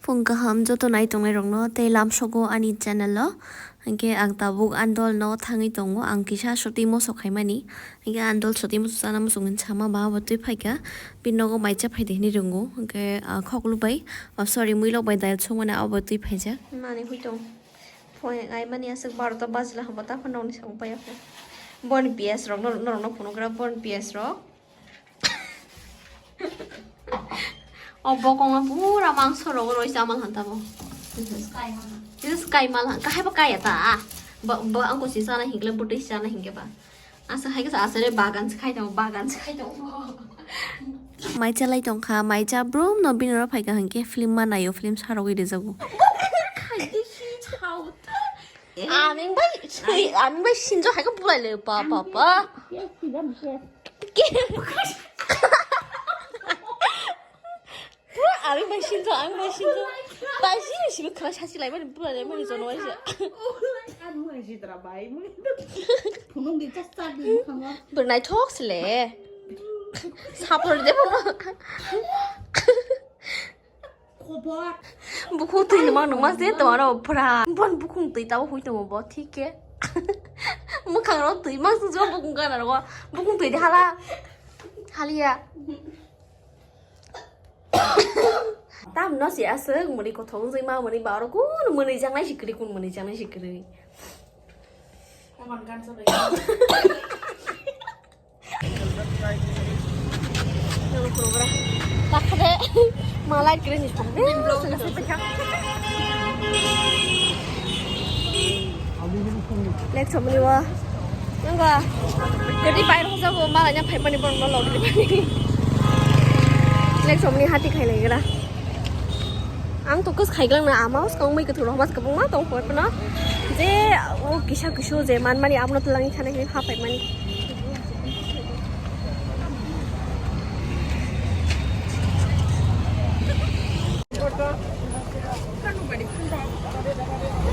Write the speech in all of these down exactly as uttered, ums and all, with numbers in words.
Phung kaham joto nai tongnai rokno tei lamsogo ani channel o. Hingke ang tabuk Andol no thangwi tongo, ang kisa sotwi moso khaimani. Hingke Andol sotwi moso chana muchung hin sama ba abo twi phaikha. Bini nogo maicha phaidi hinwi ringo. Hingke, ah, khoklu bai, oh, sorry, mwilok bai dal songmani abo twi phaijak. Nani hui tong. Phone ai mani aswk barota bajila hwnba ta phone rokni samung paiya kho. Boni P S rok, norok, norokno phunukra boni P S rok. O bokongno pura mangso rogo roi chama han tabo. Tisa sky mal han. Kahai bo kaya ta. Ba, ba angko si sana hinkle butui sana hinke ba. Asa hai kasa asare bagan se khai tabo, bagan se khai tabo. Mai chalai tongkha, mai cha brum no bini oro phaikha hinkhe film ma naio, film sarogwi rijago. Aming bai sui, aming bai sinjo hai ko bulai le pa, pa, pa. Ke? Pura aming bai sinjo, aming bai sinjo. Bai sini sini khana sasi lai mani bulai lai mani jono waisa. Anu hai sitra bai mui. Phunung di chas chak di mukhango. Bernai thok sile. Sapor de bono. Khobor. Bukhung twi nwng nwng mas de tomaro phra. Bon bukhung twi tabo hui tongo bo thik khe. Mwkhang ro twi mas jo bukhung kana ro. Bukhung twi de hala. Haliya. Tam no si aswk muni kothok wngwi ma muni ba oro kun muni jangnai si kwrwi kun muni jangnai si kwrwi. Takhade malai kre ni song de. Lek somni wa. Nangga. Jadi pai rong jago malai nya phai mani bon lo. Lek somni hati khai lai gra. Ang to kus khai glang na ama us kong mai kuthur mas kabung ma tong poi pano. Je o kisa kusu je man mani abno tulangi khana hini ha phai mani.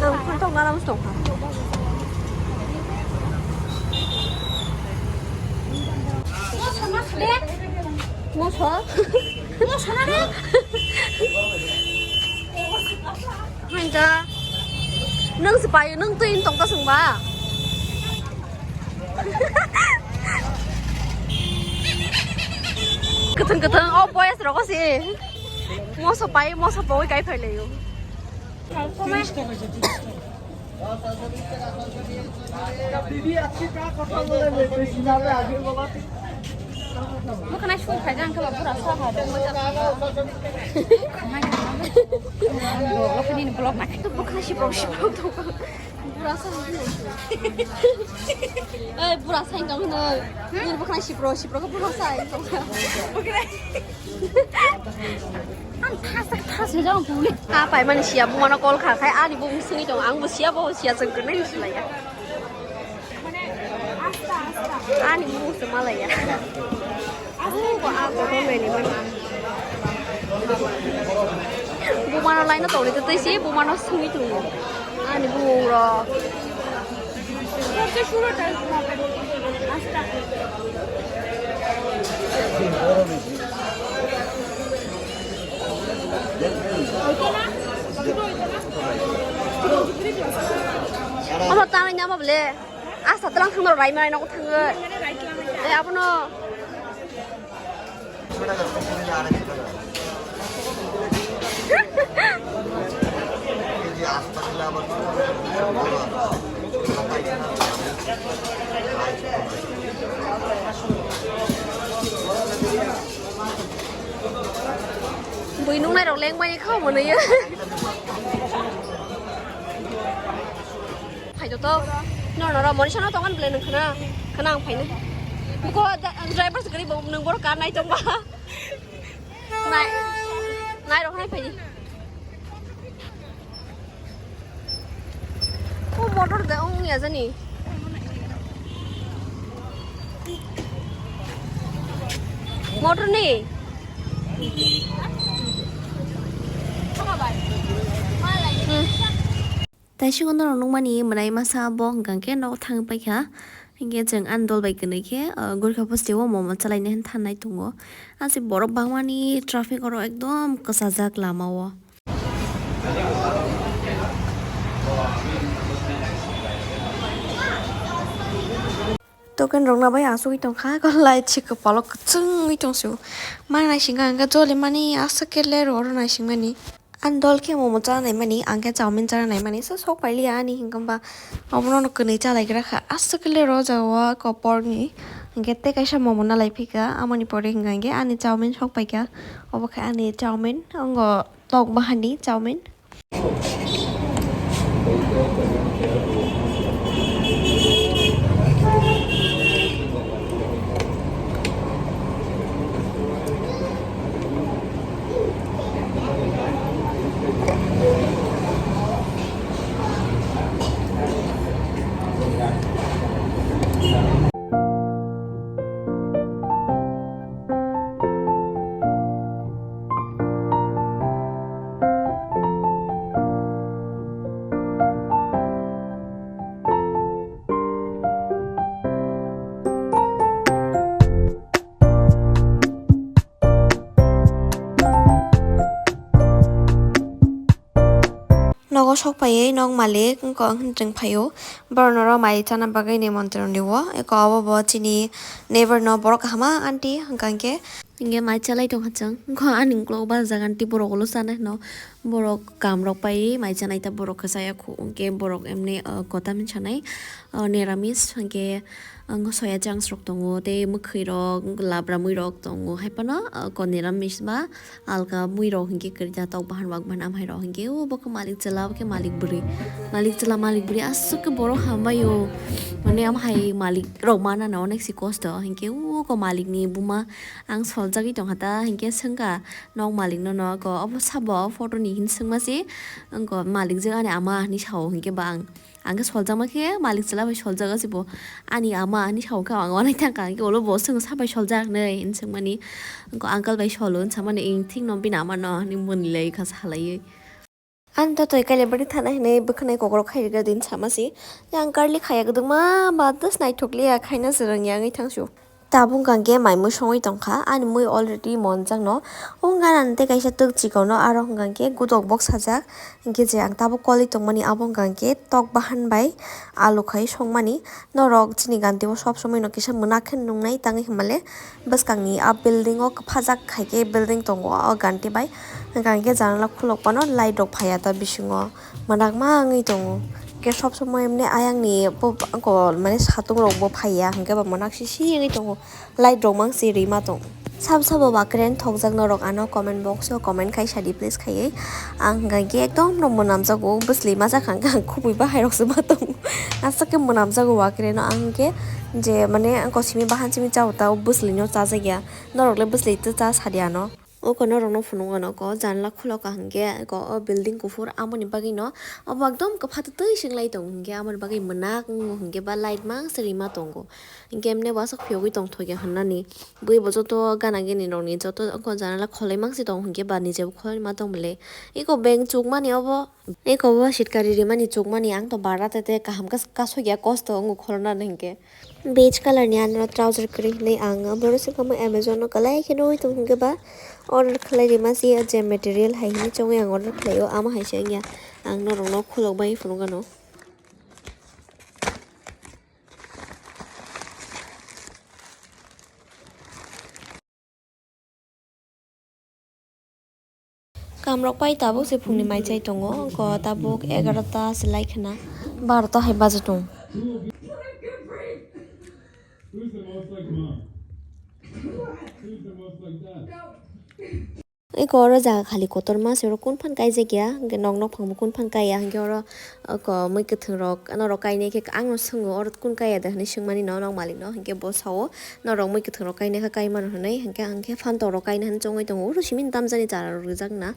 Ang phone tong galam tong kha. Moso? Moso na re? Hanja. Nung sepai, nung tuin tong ta sung ba. Kutung kutung, oh boys roko si. Moso pai, moso poi kai phai leyo. Bukhana sui phai jang khe ba bura sa ha dong. Bukhana si pro si pro dong. Bura sa. Eh, bura sa dong no. Ni bukhana si pro si pro ko bura sa dong. Ang thasa thasa jang bule. A pai mani siya bumano call kha khai ani bung sini tong ang bo siya bo siya jeng kene silaya. Ani bung se malaya. Bo a ko ro meni mani. Bumano line to ri to si bumano sini tong. Ani bung ro. Amo tanai nama bole. Asa tlang thang rai mai nogo thangoi. Eh, abono. Bui nungnai rok lengmani kha mwnwi. Phai joto. No, no, no, Monisha no tongan bole nung khana. Khana ang phaina. Buko da-, driver se gari bo nung bor kar nai tongba. Nai. Nai rok nai phai. O motor da ong ya jani. Motor ni. Hmm. Tei sigon norok nukmani mwnai masa bo hwnkha khe nok thang paikha. Hinkhe chwng ani dol bai kwnwi khe, ah, Gurkha bosti o momo chalaina hin thangnai tongo. Aswk borok bangmani traffic oro ekdom kwchajak lama o. Dokan rok na bai asugwi tongkha, ko light se kwpalo kwchwngwi tongsu. Ma naisingkha hwnkhe joli mani aswk khe ler oro naisingmani. Ang dol khe momo chana naimani, ang khe chowmin chana naimani, so sok pailiya ani hinkhe ba obono no kwnwi chalaigra kha. Aswk khe ler o jaga o ko porni hinkhe tei kaisa momo nalai phika, amoni pore hinkha hinkhe ani chowmin sok paikha. Obo khe ani chowmin, ongo tok bahani chowmin. Nogo sok paiwi nok malik wngkha, wng tong phaio. Borok norok mai chana bagwi nemontron rio. Eko obo bo chini neighbor no borok kahama aunty hwnkha hinkhe. Hinkhe mai chalai tongkha chwng. Wngkha ani ukulok o bajak aunty borok ulo chana hino. Borok kam rok paiwi mai chanai ta borok khe chaya khu. Hinkhe borok emni, ah, kotam hinwi sanai, ah, niramis hinkhe. Ang soya chunks rok tongo, tei mwkhwi rok, labra mui rok tongo, hai phano, ah, konira misba alka mui rok hinkhe kwrwi ta tok bahan wak bahan amhai rok hinkhe o bo khe malik chwla, bo khe malik bwrwi, malik chwla, malik bwrwi aswk khe borok hambai o, mane amhai malik rok mana na onek si kosto hinkhe o ko malik ni buma ang soljagwi tongkha ta hinkhe swngkha nok malik no, no ko obo sabo photo ni hin swngma se, ang ko malik je ani ama hinwi sao hinkhe ba ang. Ang khe soljakma khe malik chwla bai soljak o se bo. Ani ama hinwi sao khe ang uanaui thangkha, hinkhe ulo bo swng sa bai soljak hinwi hinwi swngmani. Uncle bai solo hinwi samani, "Ing thik no bini ama no," hinwi mwnwi lai kha salaiwi. Ani to toi kailai bwrwi thana hinwi bwkhwnai kokrok khai rwgwdi hinwi sama se. Yang karli khaya kwdwkma ba dos naithok liya khaina se rwngya wngwi thangsu. Tabuk hwnkha khe mai mui songwi tongkha, ani mui already monjakno. O ganani tei kaisa twk chikon no, aro hwnkha khe gudok boksajak, hinkhe je ang tabuk kolwi tongmani abo hwnkha khe tok bahan bai alu khai songmani. Norok chini ganti o sob somoi no kisa mwnak khe nungnai, tangwi hwnmale bwskangni a building o kwphajak khai khe building tongo o ganti bai, hwnkha khe janala khulok phano light rok phaiya ta bisingo. Mwnak ma wngwi tongo. Hwnkhe sob somoi mane ayang ni bo, bo, mane satung rok bo phaiya, hwnkhe bo mwnak sisi wngwi tongo. Light rok mang se rima tong. Sabo sabo ba kren thokjak norok ano comment box o comment khai sadi please khaiwi. Ang hwnkha khe ekdom no mwnamjago, bwsli ma jakha hwnkhe ang khubui bahai rok se ma tongo. Aswk khe mwnamjago wa kren o ang hwnkhe je mane ang ko simi bahan simi chao ta o bwsli no chajakya. Norok le bwsli tei cha sadi ano. O kono rok no phunuk gano ko janla khulok kaham khe ko o building kuphur amoni bagwi no obo ekdom kwpha twtwi se wng lai tongo, hinkhe amoni bagwi mwnak wngo hinkhe ba light mang se rima tongo, hinkhe emne bo aswk phiyogwi tongthokya hwnmani. Bui bo joto gana gini rokni joto o janla kholai mang se tongo hinkhe ba nije bo kholai ma tong bwle. Eko beng chukmani obo. Eko bo sitkari rimani chukmani ang to bara tete kaham kas-, kasugya kosto wngo khoroknani hinkhe. Beige colour ni ano trouser kwrwi hinwi ang borok se kamo Amazon o kwlai khe nugwi tong hinkhe ba order khlai rima se je material hai hinwi chongwi ang order khlaio, amo hai se wngya ang norokno khulok bai phunukgano. Kamrok pai tabuk se phungni mai chai tongo, wngkha tabuk egarota se lai khna, barota hai baja tong. Eko oro jaga khali kotorma se, oro kun phan kaijak ya, hwnkhe nok, nok phang bo kun phan kaiya, hwnkhe oro oko mui kwthwng rok norok kainai khe ang no swngo, oro kun kaiya de hinwi swngmani no nok malik no, hwnkhe bo sao norok mui kwthwng rok kainai khe kai mano hinwi, hwnkhe ang khe phantok rok kaina hinwi chongwi tongo, oro simi tamjani chara rok rijak na,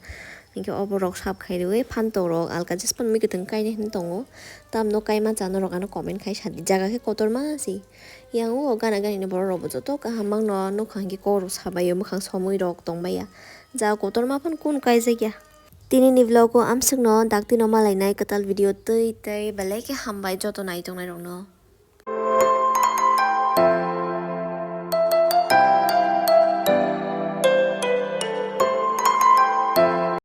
hwnkhe oborok sap khai rwi phantok rok alka jespan mui kwthwng kainai hinwi tongo, tamno kaima cha norok ano comment khai sadi, jaga khe kotorma se. Yang o gana gani ni borok rok bo joto kaham mang no nukha, hwnkhe kok rok sabai o, mwkhang somoi rok tong baiya, jaga kotorma phano kun kaijak ya. Tini ni vlog o amswk no dakti no malainai kwtal video twi tei belai khe hambai joto nai tongnai rok no.